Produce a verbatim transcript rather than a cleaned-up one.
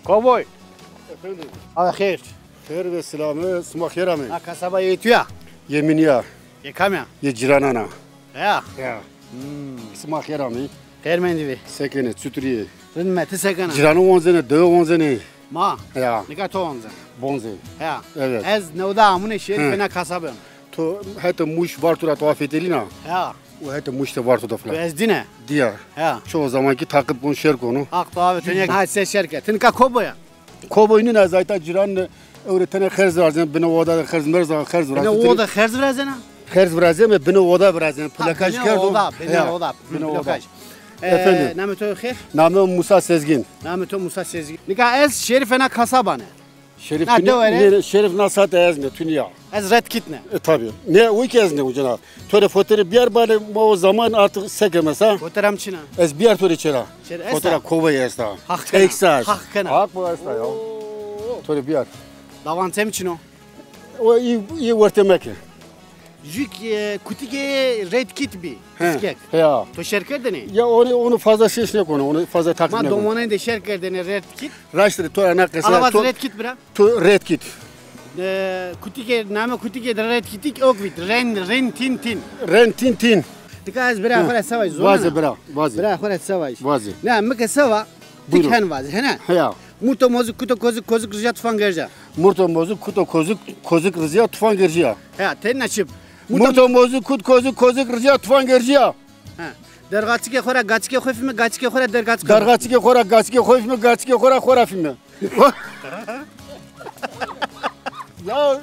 Kovboy. Efendim? Abi xêr. Xêr ve selamı, sima xêr amê. Ha, kasaba yê tu ya? Yê min ya. Yê kam ya? Yê cîranan a. Ya. Ya. Hmm. Sima xêr amê. Xêr mendî bê. Se kenê, çuturî yê? Rind me, ti se kena? Cîranî wanzenê, dewe wanzenê. Ma? Ya. Nika to wanzen? Bonzê. Ya. Evet. Ez newda amune şêrî fena kasaba ben. To hete Muş Varto ra to afetelîna? Ya. O hete Muş de Varto de filan. Ez dîne. Dîya. Ya. Çoğu zaman ki takip kon şer konu. Haq to ave, to nek ha se şer ke. Ti nika koboy a? Koboy nîne, ez ayta cîran ne, ewre tenê xerz virazên, binê oda de xerz merz, xerz virazên. Binê oda xerz virazên a? Xerz virazên, binê oda virazên, plakaj kerdo. Oda, binê oda, binê oda. Plakaj. Efendim? Namê to xêr? Namê Musa Sezgin. Namê to Musa Sezgin. Nika ez şêrî fena kasaba ne. Şerîf na dewere. Şerîf na sate ez ne, tu nîya. Ez Red Kit ne. E, tabii. Ne, o ki ez ne ucuna. To rê foterî biyar bale, ma o zaman artık se keme sa. Foteram çin a? Ez biyar to rê çera. Çera esta? Fotera kovayî esta. Haq kena. Texas. Haq kena. Haq bu esta ya. Oo. To rê biyar. Davan çem çin o? O iyi, iyi orteme ki. Jük, e, kutikê Red Kit bî. He, piskek. He ya. To şer kerdêne? Ya onu, onu fazla ses ne konu, onu fazla takip ne konu. Ma domonên de şer kerdêne Red Kit. Raştî to ra na qesa. Ala vaz to, Red Kit bira. To Red Kit. E, kutikê, name kutikê de Red Kitik ok vît. Ren, Rin Tin Tin. Ren Tin Tin. Nika ez bira xo ra se vajî, zona. Vaze bira, vaze. Bira xo ra se vajî. Vaze. Na, mi ke se va, ti ken vaze, hene? He ya. Murto mozik, kuto kozik, kozik rijya, tufan gerja. Murto mozik, kuto kozik, kozik rijya, tufan gerja. He, tena çip. Murto mozik, kut kozik, kozik rijya, tufan gerja. Ha. Dergaçikê xo ra gaçikê xo fîme, gaçikê xo ra dergaçikê xo. Dergaçikê xo ra gaçikê xo fîme, gaçikê xo ra xo ra fîme. Ya